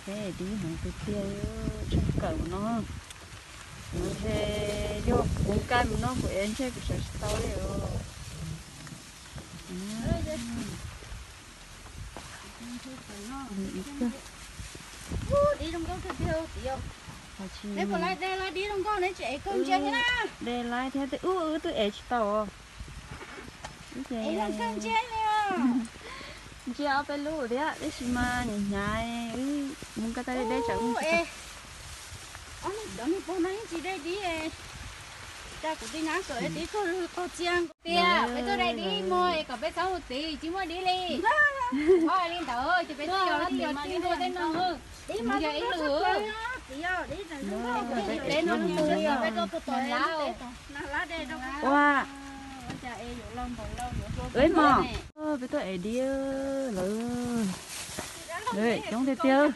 Peb dib heev tiag tiag, tshaj kawm no. Ntshe yog kuv kab mus no kuv ev ntshe kuv sawv tsis tau li os. Dib zoo nkauj tiag tiag txiv. Neb puas laij de laij dib zoo nkauj, neb tsis ev kawg ntsia thiab na. De laij thiab, wb wb twb ev tsis tau. Ev zoo kawg ntsia li os. Ntsia ob peb lub thiab tab sis mas hnyav hnyav, wb mus ko taw deb deb tsam wb tsis tau. Ob niag cov niag pog no yeej tsis de dib. Cas kuv tij nyab kom dib tuaj qaug txia tiag, peb tuaj de dib muag kom peb txhob mus txiv, tsis muaj dib li. Ob li ntawd ces peb tuaj yos tij yos tij ntua tej no. Mus yog ib lwm. Peb tuaj puag tom lab. Ua, ua mog, peb tuaj ev dib lawm. Coob tiag tiag.